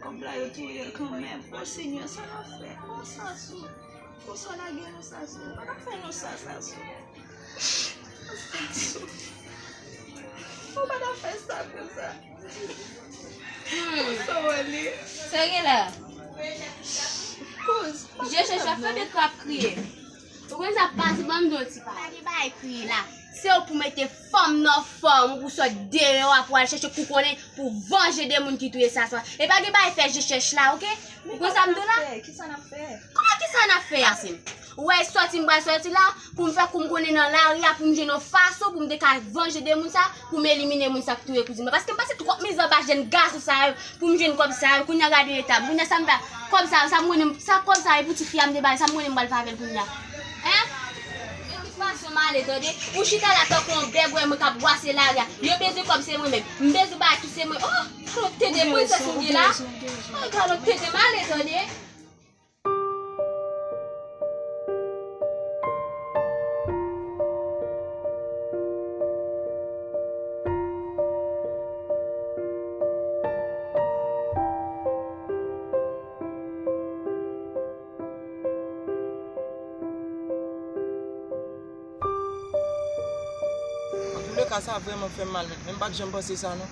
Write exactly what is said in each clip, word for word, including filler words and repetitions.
Kòb la yo touye l kanmenm. O Senyè, sa n ap fè? O Sasou. Konsa w lage nou Sasou. Ou pa ta fè nou sa Sasou. Sasou. Ou pa ta fè sa konsa. Hmm. Konsa w ale. Sa gen la? Kouz. Je chèch ap fè de krap kriye. Ou konn sa pase ban m di w ti pa. Pa gen bagay kriye la. Se ou pou mete fanm nan fanm ou pou sot deyò a pou al chèche kou konnen pou vanje de moun ki touye Sasou a. E pa gen bagay fè je chèch la, oke? Ou konn sa m di w la? Kisa n ap fè? Kòman kisa n ap fè a, sè m? Ou wè sòti m pral sòti la pou m fè kou m konnen nan lari a pou m jwenn yon fason pou m te ka vanje de moun sa pou m elimine moun sa k touye kouzin mwen. Paske m pase twòp mizè anba jèn gason sa yo pou m jwenn kòb sa yo. Kounye a gade eta m. Kounye a sa m ta kòb sa yo, sa m konnen, sa kòb sa yo pou ti fi a m te ba l, sa m konnen m pral fè avè l kounye a. Hein? De tout fason m ale tande. Ou chita la tankou yon bègwè mwen k ap bwase lari a. Yo bezwen kòb se mwen menm. M bezwen bagay tout se mwen. Oh! Gade yon tete prensès m gen la. Oh, gade yon tete m ale tande. Antouleka, sa vrèman fè m mal, men m pa t janm panse sa, non.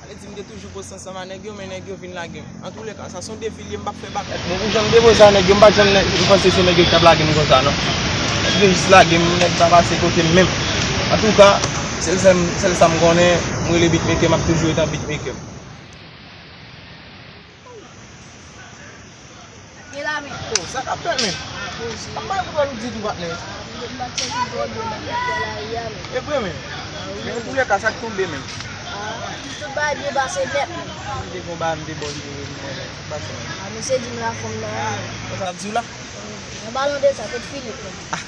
Ale di m te toujou poze ansanm a nèg yo, men nèg yo vin lage m. Antouleka, sa se yon defi l ye, m p ap fè bak. Bon, pou jan m te poze a nèg yo, m pa t janm nèg, m panse se nèg yo ki t ap lage m konsa, non. Nèg yo jis lage m, nèg pa pase kote m menm. Antouka, sèl sa m, sèl sa m konnen, m rele beatmaker, m ap toujou ret an beatmaker. Gen la men. Oh, sa k ap fèt, men? Poze. M pa konprann ou ditou, patnè. Ah, m pa t santi m twò byen nan lari a, men. E vre, men? Ah, wi. Men antouleka, sa k tonbe, men? Ah, tout bagay byen pase nèt, men. M te gon bagay, m te ba w, m te ba w, m te ba w. Ah, misye di m la fanm nan, men. Sa k ap di w la? An palan de sa, kot Filip, men? Ah.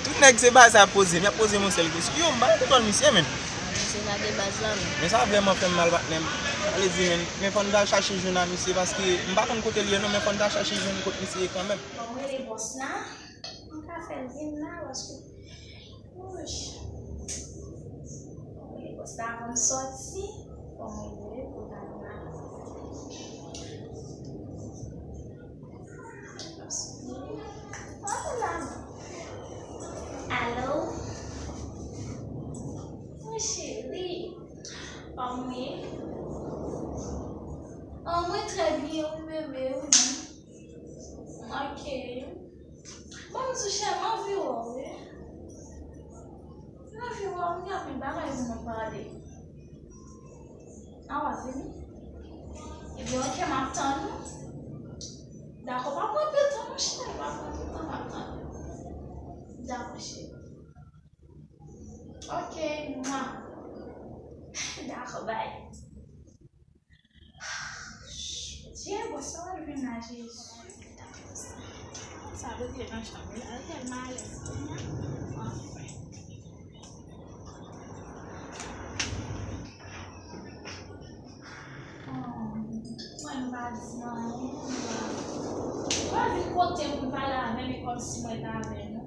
Tout nèg se bagay sa y ap poze m. Y ap poze m yon sèl kesyon. Yo, m pa konn kòl misye, men. Misye lage baz la, men. Men sa vrèman fè m mal, patnè m. Sa vle di, men, men fò n ta chache jwenn a misye, paske m pa konn kote l ye, non, men fò n ta chache jwenn kot misye ye kanmenm. Bon, m rele bòs la. M ka fè l vin la, paske, wouch. Bon, m rele bòs la avan m sòti. Bon, m rele l pou l ta vin la. Alo? Wi, cheri. An mwen? An mwen trè byen, wi, bebe, wi. Ok. Bon, m di w, chè, m anvi wè w, wi. M anvi wè w, m gen anpil bagay pou mwen pale. A w ap vini? Ebyen, ok, m ap tann ou. Dakò, pa pran anpil tan non, cheri, pa pran anpil tan, m ap tann ou. Dakò, cheri. Ok, mwa. Dakò, bay. Jezi, bon, sa w ap jwenn la, Jezi. Sa rete nan chanm la, tèlman alèz kounye a. Anfen. Mwen, m pa di anyen, m pa, m pa vin kote pou m pale avè m, e kòmsi mwen t avè nou.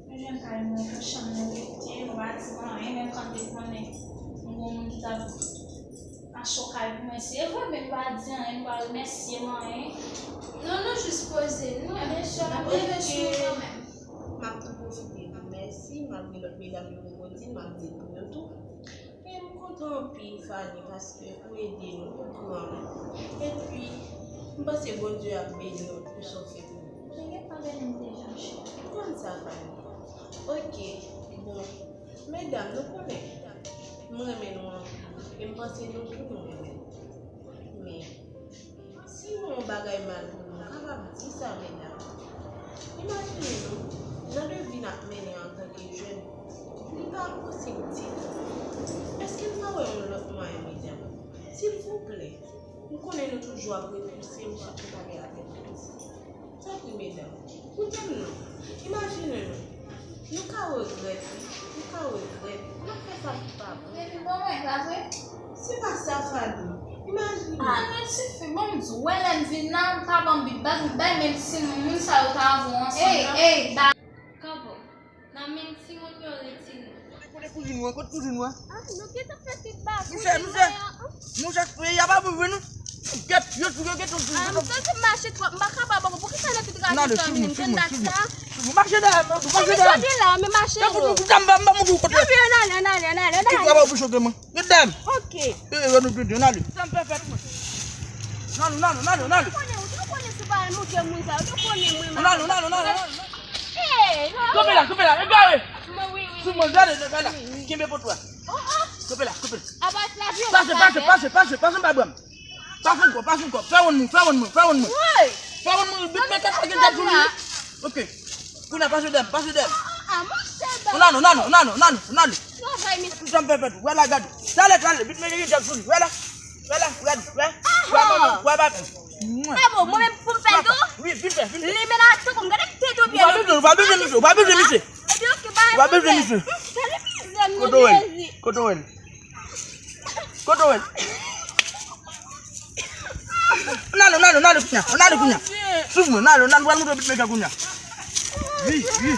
Mwen jwenn kay mwen, pou chanm mwen rete, m pa di anyen, menm kan m te konnen m gon moun ki t ap mache kay pou mwen. Se vre, men m pa di anyen, m pa remèsye m anyen. Non, nou jis poze nou, ebyen, sè, n ap rive sou ou kanmenm. M ap tou pwofite di mèsi, malgre lòt medam yo poko di, m ap di l pou yo tou. E m kontan anpil, Fanny, paske ou ede nou, ou pran nou. Epi, m panse Bondye ap beni w pou sa w fè pou nou. Genlè pa beni m deja, cheri. M konn sa, Fanny. Ok, bon, medam, nou konnen, m renmen nou anpil. E m panse nou tou nou renmen m. Men, si nou yon bagay mal pou nou, nou kapab di sa, medam. Imajine nou, jan de vi n ap mennen antanke jèn, li pa posib ditou. Èske n pa wè yon lòt mwayen, medam? Silvouplè, m konnen nou toujou ap repouse m chak nou pale avèk nou. Tanpri, medam, koute m non. Imajine nou. Nou ka regrèt, wi. Nou ka regrèt. N ap fè sa ki pa bon. Depi bon mwen, pa vre? Se pa sa, Fanny. Imajine. Ah, men tifi, bon, m di w, wè lè m vin la, m pa ban m bit baz, m bay menm timoun, moun sa yo ta avè w ansanm nan. Ey, ey, ba. Kanpo. Nan menm timoun yo retire. Kote kouzin ou an? Kote kouzin ou an? Ah, nou gentan fè tout bagay. Monchè, monchè. Monchè, peyi a pa bon vre non. Gèt, yo, yo, gèt, yo, yo, yo. Ah, m santi m mache twòp, m pa kapab ankò. Poukisa nan tout radyo sa, menm, gen dat sa? Mache dèyè m, mache dèyè m. Sòti la, men mache non. Tankou pou, pou, m pa, m pa montre w kote. Ann ale, ann ale, ann ale, ann ale. Tout travay pou choke mwen. Gèt dèyè m. Ok. E, e, nou tout, ann ale. Sa m fè fèt mwen. Ann ale, ann ale, ann ale, ann ale. Ou te konnen, ou te konnen si w pa al montre moun sa, ou te konnen mwen. Ann ale, ann ale, ann ale, ann ale. Ey, non. Kanpe la, kanpe la, egare. Mwen, wi, wi, wi. Sou mwen, gade, gade la. Kenbe poto a. Oh, oh. Kanpe la, kanpe la. Apa se lavi ou pa fè? Pase, pase, pase, pase, pase anba bra m. Pase ankò, pase ankò. Fè wonn mwen, fè wonn mwen, fè wonn mwen. Woy! Fè wonn mwen, beatmaker sa gen djab sou li. Ok. Kounye a, pase dèyè m, pase dèyè m. Ah, ah, monchè, ba. Ann ale, ann ale, ann ale, ann ale, ann ale. Travay, mesye. Tout sa m fè fèt, wè la, gade. Talè, talè, beatmaker gen djab sou li, wè la. Wè la, wè, wè. Wè, wè, wè, wè. Ah bon, mwen menm pou m fè l tou? Wi, vin fè, vin fè. Li men la, tankou m gade tèt ou byen. Ou pa bezwen, ou pa bezwen, misye, ou pa bezwen, misye. Epi, ok, ba. Ou pa bezwen, misye. Kote w wè l? Kote w wè l? Kote w wè l? Ann ale, ann ale, ann ale kounye a, ann ale kounye a. Swiv mwen, ann ale, ann ale, pral montre w beatmaker kounye a. Wi, wi.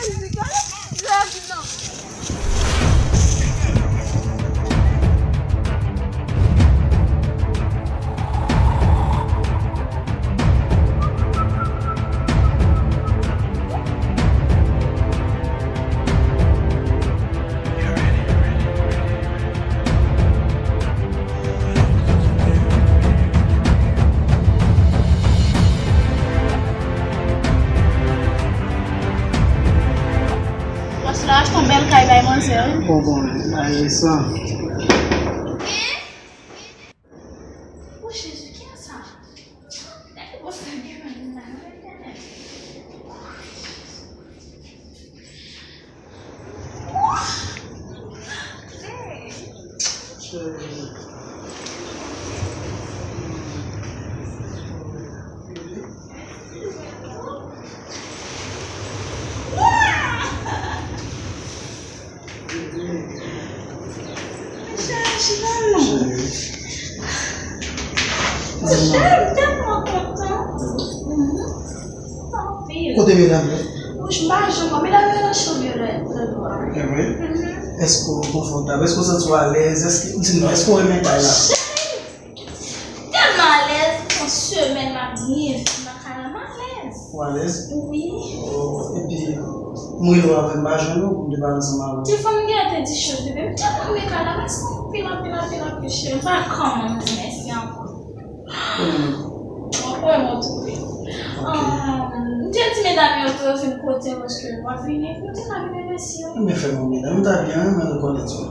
Bòs la achte yon bèl kay bay manzè, wi. Bon, bon, bay sa. O Jezi, kiyès sa? Gade bòs la gen nan men l la, non, men gade. Cheri, m tèlman kontan. Anpil. Kote medam yo? Wouch, m pa janm wè medam yo nan chanm yo lè, lè nwa. E vre? Èske w konfòtab? Èske w santi w alèz? Èske, di m non, èske w renmen kay la? Cheri! Tèlman alèz, yon semèn m ap byen viv nan kay la, m alèz. Ou alèz? Wi. Oh, epi, m rele w apre m pa jwenn ou, pou m te pale ansanm avè w. Telefòn m gentan te di chòt, bebe, m tèlman renmen kay la, mèsi anpil, anpil, anpil, anpil, cheri. M pa kòman di mèsi ankò. Konnen m. Mwen konnen mwen twouve. Ok. Ah, m te di medam yo tou yo vin kote w, èske w ap vini? M te ka vin remèsye w. Men fè mwen medam, m ta byen renmen rekonèt ou.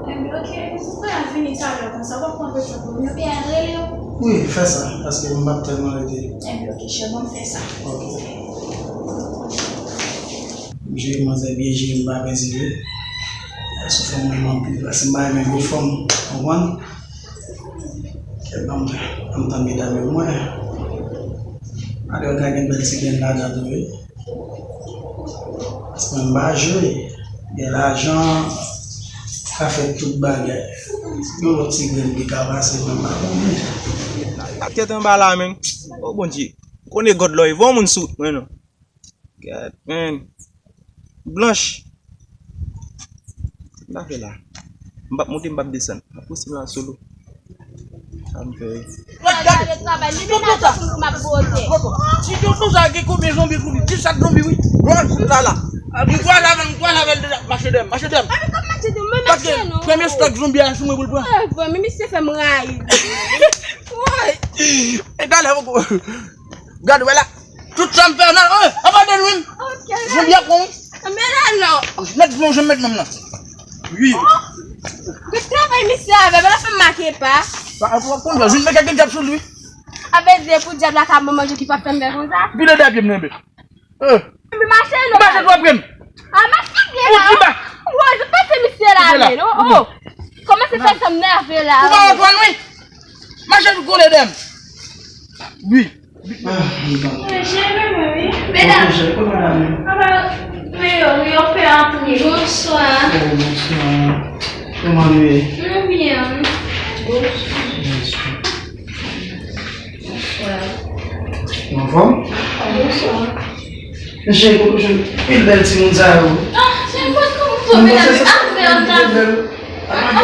Enben, ok, ou ka vini talè konsa, w ap pran pòtfèy pou mwen, oubyen rele w. Wi, fè sa, paske m p ap tèlman rete. Enben, ok, chè, bon, m fè sa. Ok. M jere manzè byen jere, m pa pèdi vre. Sa sou fòm mwen anpil, paske m pa renmen gwo fòm, w konprann? Kèt, ban m, ban m tann medam yo mwen. Alò, ka gen bèl ti grenn ladan tou, wi. Paske mwen m pa jwe. Gen lajan ka fè tout bagay. Yon lòt ti grenn ki ka pase, mwen m pa konnen. Ak tèt anba la, menm. O Bondye. Konnen God lò, e von moun sou mwen, non. Gad, man. Blanch. Sa m ta fè la? M p ap monte, m p ap desann. M ap poste m la solo. Sa m fè. Gade travay, li menm ap pou m ap bwote. Ti tonton sa gen konbyen zonbi sou li? Disèt zonbi, wi. Bon, sa la. M kwè l avè l, m kwè l avè l deja. Mache dèyè m, mache dèyè m. Paske premye stòk zonbi a sou mwen pou l pran. Eh, bon, men misye fè m rayi. Woy. E talè poko. Gad, wè la. Tout sa m fè nan, eh, abandone wi. Ok, la. Zonbi a pran wi. Men la non. Mèt non, je mèt non la. Wi. Oh. Gad travay misye avè, men la fè m make pa. Ba, pou konn jwenn mèt gen djab sou li. Avè de pou djab la ka manman ki pa fè m bè konsa. Vide dèyè pye m nan, bè. Eh. Mache non. Mache twò pre m. Ah, mache byen la. Ou pi ba. Woy, se pa se misye la, men, oh, oh. Kòmanse fè sa m nève la. Ou pa wè twal wi. Mache nou kole dèyè m. Wi. Ah, m kontan. Wi, jere mwen, wi. Medam. Wi, wi, yo, yo fè anpil. Bonswa. Oh, bonswa. Kòman nou ye? Nou byen. Bonswa. Bonswa. Ou anfòm? Bonswa. Mesye, kote w jwenn pil bèl timoun sa yo? Ah, se nenpòt kòman w tonbe la, men afè an ta.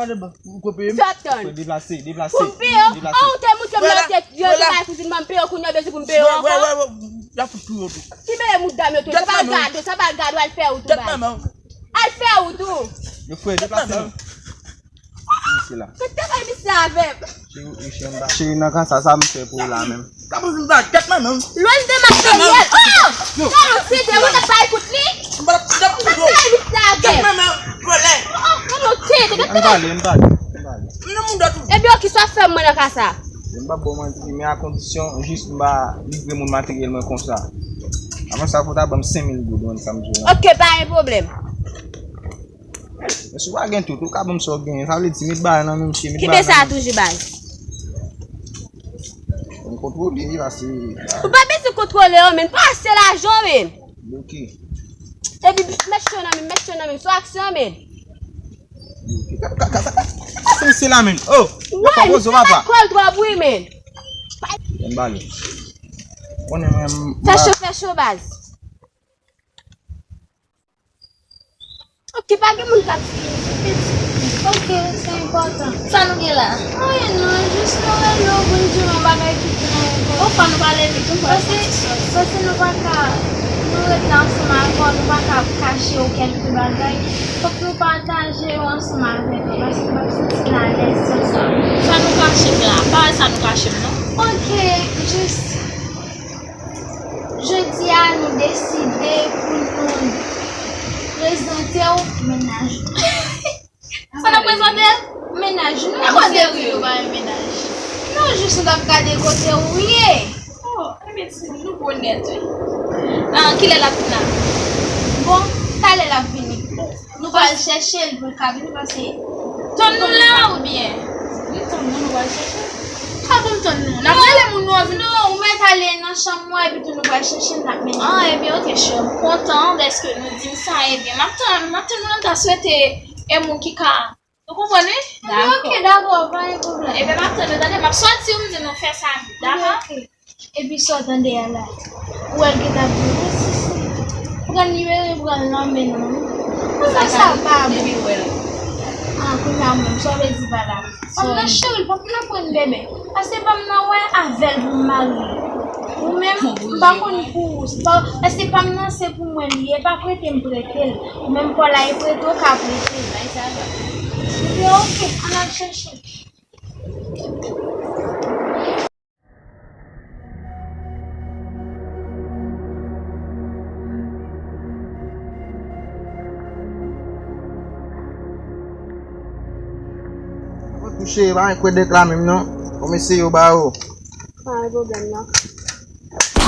Ou pa devan. Ou ko peye m. Sa tann. Deplase, deplase. Pou m peye w. Deplase. An, ou te montre m lè ou te, yo te bay kouzin mwen, m peye w, kounye a bezwen pou m peye w ankò. Y ap fout tou yo tou. Ki mele moudam yo tou. Sa pa gade, sa pa gade, al fè ou tou bay. Al fè ou tou. Yo frè, deplase nou. Misye la. Kòt travay misye avè m. Cheri, nan ka sa, sa m fè pou ou la menm. Lwen de materyèl. Oh! Gade yon site, mwen te bay kout li. Kòt travay misye avè m. Oh, oh, Ok, te gen Ann pale, ann pale, ann pale. Ebyen, ok, sa w ap fè mwen nan ka sa? M p ap ba w manti, men a kondisyon jis m pa livre moun materyèl mwen konsa. Avan sa, fò w ta ban m senk mil goud, w konn sa m di w lan. Ok, pa gen pwoblèm. Men si w pa gen tout, ou ka ban m sa w genyen. Sa vle di, met bagay nan men misye, met bagay nan men misye. Kenbe sa toujou, baz. Fò m kontwole, wi, paske Ou pa bezwen kontwole yo, men. Pase lajan, men. Bloke. Epi, met cho nan men, met cho nan men. Sou aksyon, men. Bloke. Ka, ka, ka, ka, ka, ka, se misye la, men. Oh, yo pa poze, papa. Kòl twòp, wi, men. Yon bale. Konnen mwen, m, Fè cho, fè cho, baz. Ok, pa gen moun k ap suiv sou Facebook. Ok, se enpòtan. Sa nou gen la? Anyen non, jis nou rele w pou n di w yon bagay ki trè enpòtan. Ou fò nou pale vit, nou pral fè ti sòs. Paske nou pa ka, nou ret la ansanm avè w, nou pa ka kache w kèlke bagay. Fòk nou pataje yo ansanm avè nou, paske m ap santi m alèz san sa. Sa nou kache m la? Pa wè sa nou kache m non. Ok, jis Jodi a, nou deside pou nou prezante w mennaj nou. Sa n ap prezante l? Mennaj nou. Ou serye? Nou pa gen mennaj. Non, jis nou t ap gade kote w ye. Oh, enben, ti nou gwo nèt, wi. Ah, kilè l ap vin la? Bon, talè l ap vini. Nou pral chèche l pou l ka vini paske Tann nou la oubyen? Nou tann nou, nou pral chèche l. Pa pou m tann nou. N ap rele moun nou an vin. Non, ou mèt ale nan chanm mwen epi tou nou pral chèche l, n ap mennen. Ah, ebyen, ok, chè. M kontan dèske nou di m sa. Ebyen, m ap tann, m ap tann nou, m ta swete e moun ki ka. Nou konprann, wi? Ebyen, ok, dakò, pa gen pwoblèm. Ebyen, m ap tann nou, tande, m ap sòti, ou m di nou fè sa vit, dakò? Ok. Epi sa w tande a la, ou wè l gentan ap di w, "Wi, Sisi, pran nimewo, pran l nan men nou." Ou wè sa pa bon. Ah, kounye a menm, sa w vle di pa la. Pa m nan cheri, pa m nan pran bebe. Paske pa m nan wè avè l pou m marye. Ou menm, m pa konn pou ou. Se pa, paske pa m nan se pou mwen li ye, pa prete m prete l. Ou menm pa w la e prete w ka prete l. Ebyen, ok, ann al chèche. Mwen touche, pa gen kwè dèk la menm non. Fò m eseye yo ba yo. Pa gen pwoblèm non.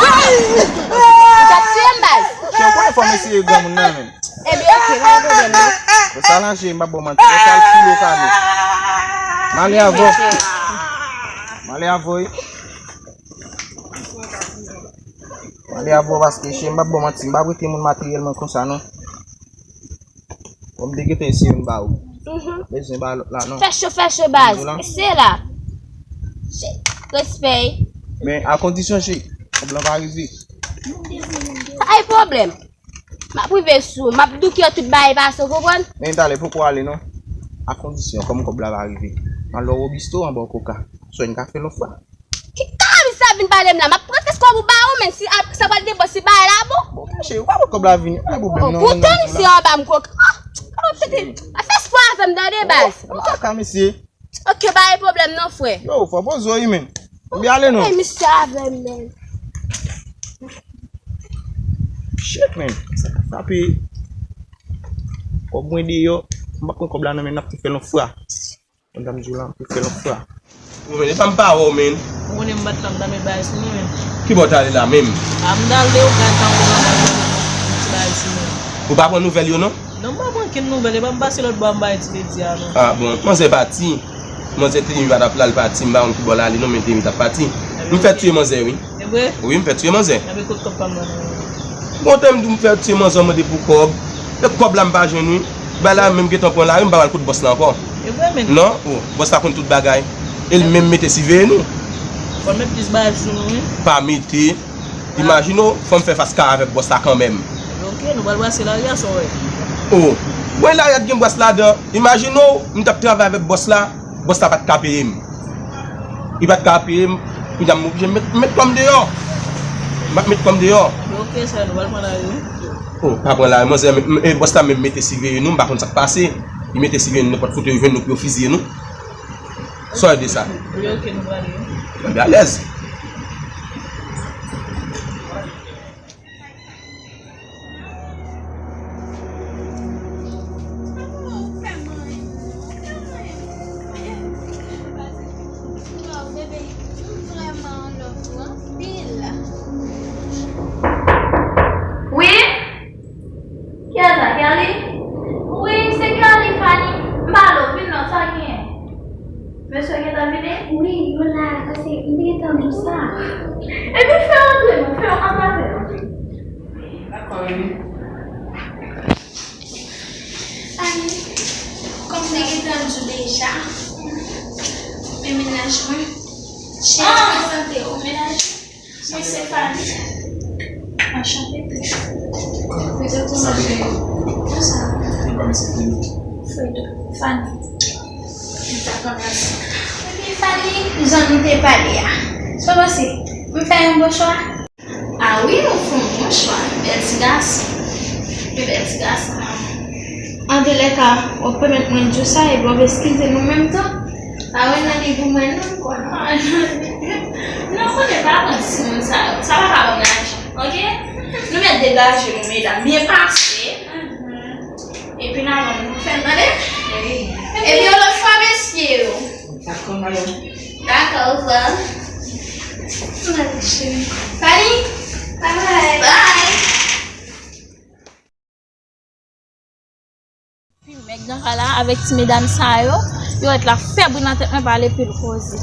Ou t ap tiye m, baz. Chen, konnen fò m eseye granmoun nan menm. Ebyen, ok, pa gen pwoblèm non. Bon, sa lanje, m pa ba w manti. Bon, sa l file w kane. M ale avè w. M ale avè w, wi. M ale avè w paske, chen, m pa ba w manti. M pa prete moun materyèl mwen konsa, non. Bon, m te gentan eseye youn ba ou. Mhm. Bezwen ba lòt la, non. Fè cho, fè cho, baz. Se la. Respè. Men, a kondisyon, chen, kòb lan pa rive. Pa gen pwoblèm. M ap rive sou, m ap douke tout bagay pase, w konprann? Men talè poko ale non. A kondisyon, kòm kòb la pa rive, m al wè Robisto anba w koka. Swen ka fè lòt fwa. Ki kaka misye ap vin pale m la? M ap pran kès kòb ou ba ou, men si ap, sa pral depanse bagay la bon. Bon, cheri, ou pa wè kòb la vini, pa pwoblèm non. Poutan misye anba m koka. Ah, tete, pa fè espwa avè m tande baz. Ou kaka mesye. Ok, pa gen pwoblèm non, frè. Yo, fò poze w wi, men. Konbyen ale non? Ey, misye avè m, men. Shit, men. Sa ka frape. Kòb mwen deyò. M pa pran kòb la nan men, n ap tou fè l yon fra. Konn sa m di w la, m tou fè l yon fra. Yo, men, e pa m pa wè w, men. Ou konnen m pa t ka m ta met bagay sou mwen, men. Ki bò w t ale la menm? A, m t ale, ou gad tan ou nan ti bagay sou mwen. Ou pa pran nouvèl yo, non? Non, m pa pran kenn nouvèl, e pa m pase lòt bò a m bay ti ledi a, non. Ah, bon, manzè pati. Manzè te di m pa t ap la, l pati, m pa konn ki bò l ale, non, men te di m t ap pati. M fèk tiye manzè, wi. E vre? Wi, m fèk tiye manzè. Ebyen, kot kòb pa m nan, non? Bon, te m di w m fèk tiye manzè, w mande pou kòb. E kòb la, m pa jwenn, wi. Bay la, menm gentan pran lari, m pa pral kot bòs la ankò. E vre, men. Non, oh, bòs la konn tout bagay. E l menm mete siveye nou. Fò l met plis bagay sou nou, wi. Pa mete. Imajine w, fò m fè fas kare avèk bòs la kanmenm. Ok, nou pral brase lari a, sa w wè. Oh, mwen lari a t gen bwès ladan. Imajine w, m t ap travay avèk bòs la, bòs la pa t ka peye m. Li pa t ka peye m, kounye a m oblije met, met kò m deyò. M ap met kò m deyò. Ok, sè, nou pral pran lari, wi. Oh, pa pran lari, manzè, e bòs la menm mete siveye nou, m pa konn sa k pase. Li mete siveye nou, nenpòt kote yo jwenn nou pou yo fiziye nou. Sa w di sa? Wi, ok, nou prale. Mwen alèz. Mwen se Fanny. Anchante tou. Fredo, kòman w ye? Bonswa. Fredo, Fanny. Dakò, mèsi. Epi Fanny, jan nou te pale a, sa w panse? M fè yon bon chwa? Ah wi, ou fè yon bon chwa. Bèl ti gason. Bèl ti gason, manman. Antoulèka, w ap pèmèt mwen di w sa, epi w ap eskize nou menm tan. Pa wè nan li pou mwen non, m konnen. Non, konnen pa pran timoun sa yo. Sa pa ka ban m lajan, oke? Nou mèt degaje nou, medam, byen pase. Epi n a ban nou fè l, tande? Epi yon lòt fwa, mesye yo. Dakò, madam. Dakò, ouvwa. Fanny, bye bye. Bye. Ti nèg nan kay la avèk ti medam sa yo, yo ret la fè bri nan tèt mwen pale pil koze.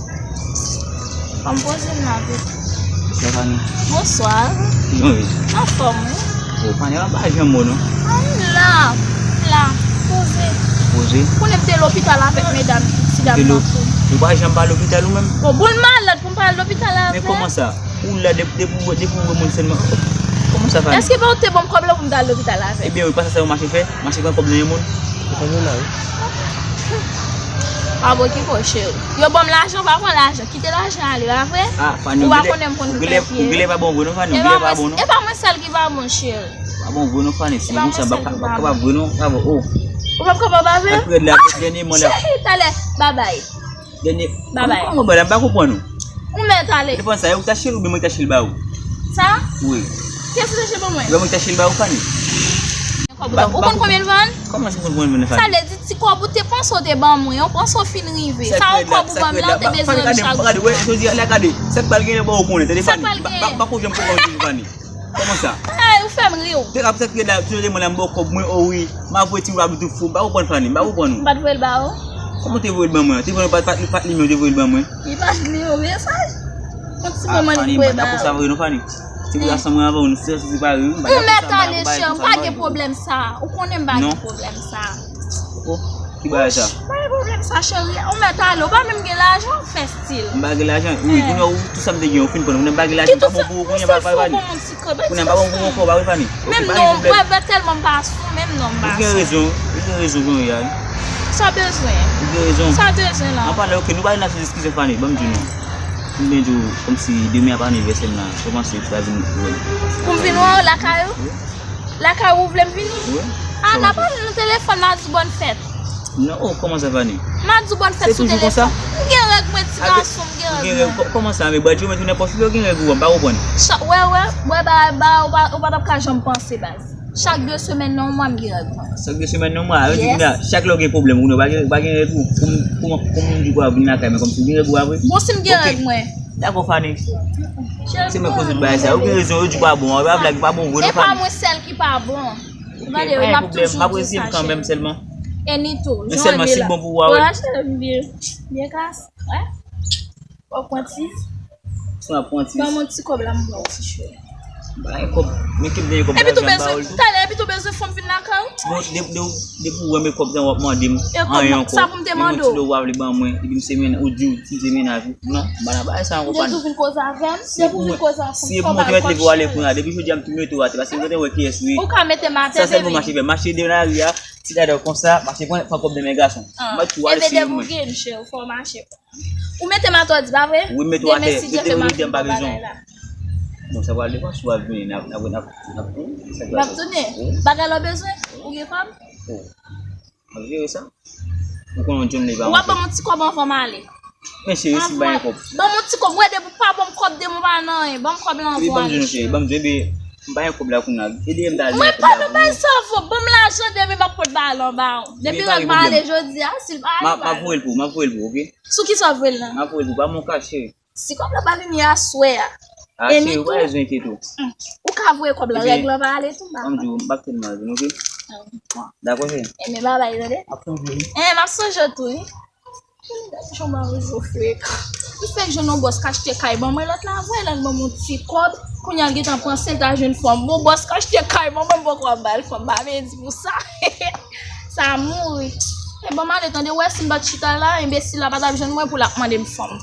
Fò m poze m nan tou. Bonswa, Fanny. Bonswa. Wi. Anfòm, wi. Yo, Fanny, pa janm mò non. Ah, m la, m la, poze. Poze? Konnen m te lopital avèk medam, ti dam nan tou. Ou pa janm pa lopital ou menm? Bon, bon, m malad pou m pa al lopital avè. Men kòman sa? Ou la depi, depi, depi ou wè moun sèlman. Kòman sa, Fanny? Èske pa ou te ban m kòb la pou m ta al lopital avè l? Ebyen, wi, pa sa, sa yo mache fè, mache pran kòb nan men moun. Ou konprann la, wi. Pa okipe w, cheri. Yo ban m lajan, pa pran lajan. Kite lajan ale, pa vre? Ah, Fanny, ou pa konnen m konn fè pye. Ou genlè pa bon vre non, Fanny, ou genlè pa bon non. E pa mwen sèl ki pa bon, cheri. Pa bon vre non, Fanny, si moun sa pa kapab vre non, pa bon, oh. Ou p ap kapab avè l? Ap rèd la, dènye mo la. Cheri, talè, babay. Dènye. Babay. Kòman, kòman, madam, m pa konprann ou. Ou mèt ale. Depann sa, ou te achte l oubyen mwen ki te achte l ba ou? Sa? Wi. Kiyès ki te achte l ban mwen? Mwen ki te achte l ba ou, Fanny. Kòb ou, ou konn konbyen l vann? Kòman se konn konbyen l vann, Fanny? Sa vle di ti kòb ou te panse w te ban mwen, ou panse w fin rive. Sa yon kòb ou ban m la, ou te bezwen m chak jou. Fanny, gade, wè, jodi a la, gade, sa k pral genyen ban ou konnen, tande, Fanny. Sa k pral genyen? M pa, m pa ko janm konprann ou, Fanny. Kòman sa? Ey, ou fè m ri w. Te rap sa ki la, ti mwen la, m ba w kòb mwen, oh wi. M ap voye ti rabi tou fou. M pa konprann, Fanny, m pa konprann ou. M pa t voye l ba ou? Kòman te voye l ban mwen? Te voye l pa, pa, pa t li menm te voye l ban mwen. Li pa t li yon mesaj. Yon ti moman li voye ba ou. Ah, Fanny, m pa dakò sa vre non, Fanny. Ti gason mwen avè w, nou se separe, wi. M pa dakò sa, m pa dakò sa, m pa dakò. Ou mèt ale, chè, m pa gen pwoblèm sa. Ou konnen m pa gen pwoblèm sa. Oh, ki bagay sa? M pa gen pwoblèm sa, cheri. Ou mèt ale, ou pa menm gen lajan, ou fè stil. M pa gen lajan? Wi, kounye a ou, tout sa m te gen, ou fin pran. Kounye a m pa gen lajan, m pa bon pou ou, kounye a m pa, pa, pa. Kounye a m pa bon pou ou ankò, pa vre, Fanny? Menm non, vre, vre, tèlman m pa sou, menm non m pa sou. Ou gen rezon, ou gen rezon, kounye a. Sa w bezwen? Ou gen rezon. Sa w bezwen la? An pale, oke, nou pa nan sou diskisyon, Fanny, ban m di w non. M byen di w, kòmsi demen ap anivèsè m nan, kòmanse ou ta vin wè m. Pou m vin wè w lakay ou? Wi. Lakay ou vle m vini? Wi. Ah, n a pale nan telefòn, m a di w bòn fèt. Non, oh, kòman sa, Fanny? M a di w bòn fèt sou telefòn. Se toujou konsa? M gen règ mwen, ti gason, m gen règ mwen. Kò-, kòman sa, men bwa di w mèt ou nan pòch ou, gen règ ou, m pa konprann. Wè, wè, wè, ba, ba, ou pa, ou pa t ap ka janm panse, baz. Chak de semèn nan yon mwa, m gen règ mwen. Chak de semèn nan yon mwa, yo di kounye a, chak lè w gen pwoblèm, ou pa gen, ou pa gen règ ou, pou m, pou m, pou m di w pou w vin lakay mwen, kòmsi w gen règ ou a vre? Bon, si m gen règ mwen. Dakò, Fanny. Se mwen koze tout bagay sa. Ou gen rezon, yo di pa bon. An, pa blag, pa bon vre non, Fanny. Se pa mwen sèl ki pa bon. Ou tande, m ap toujou di sa, cheri. M ap eseye kanmenm sèlman. E ni tou, men sèlman si l bon pou ou a, wi. Wè, cheri, m byen, byen kase. Wè. W ap pran ti. Si m ap pran ti. Ban m yon ti kòb la, m ba w, ti cheri. M pa gen kòb. Men ki m gen kòb la, m ba w l tou. Talè, epi tou bezwen fè m vin lakay ou? Bon, de, de, depi w wè m gen kòb sa, w ap mande m anyen ankò. Sa pou m te mande w. Menm yon ti do w ap vle ban mwen, epi m se mennaj, ou di w, m se mennaj ou. Non, m pa nan bagay sa ankò, Fanny. Depi w vin koze avè m, depi w vin koze avè m, si e pou mwen te mèt leve w ale kounye a, depi jodi a m tou mete w atè, paske m gentan wè kiyès ou ye. Ou ka mete m atè, bebe. Sa sèl pou mache fè, mache de lari a, ti dada konsa, mache pran, pran kòb nan men gason. M ap tou ale sou mwen. Ebe, depi w gen m, cheri, fò w mache. Ou mete m atè, w di, pa vre? Wi, m mete w atè. Demen, si Dye vle, m ap vin pran bagay la. Bon, sa pral depann si w ap vini, n ap, n ap, n ap, n ap tounen. Bagay la w bezwen? Ou gen kòb? Oh. M ap jere sa. Ou konnen yon djòm li pa manke. W ap ban m yon ti kòb anvan m ale. Men cheri, si m pa gen kòb. Ban m yon ti kòb. Wè, depi w pa ban m kòb, demen w pa nan anyen. Ban m kòb la anvan w ale, cheri. Ban m di w, ban m di w, ebe, m pa gen kòb la kounye a. Ede m ta jere kòb la pou mwen. Mwen pa nan bay sa ankò. Ban m lajan demen m ap pot bagay la anba w. Depi règ pa ale jodi a, si l pa ale, pa ale. M ap voye l pou ou, m ap voye l pou ou, oke? Sou kisa w voye l la? M ap voye l pou ou, pa m yon kach, cheri. Si kòb la pa vini aswè a, e ni tou, ou ka voye kòb la, règ la pa ale tou, m pa kwè. Ban m di w, m p ap tèlman vin, oke? Dakò, cheri? Enben, babay, tande? M ap sonje w. Eh, m ap sonje w tou, wi. Gade jan mari yo frekan. Li fèk jwenn yon bòs k achte kay ban mwen, lòt la voye l al ban m yon ti kòb. Kounye a l gentan panse l ta jwenn fanm. Bon, bòs k achte kay ban mwen, m poko ap ba l fanm, pa vle di pou sa. Sa mouri. E ban m ale, tande, w wè si m pa t chita la, enbesil la pa t ap jwenn mwen pou l ap mande m fanm.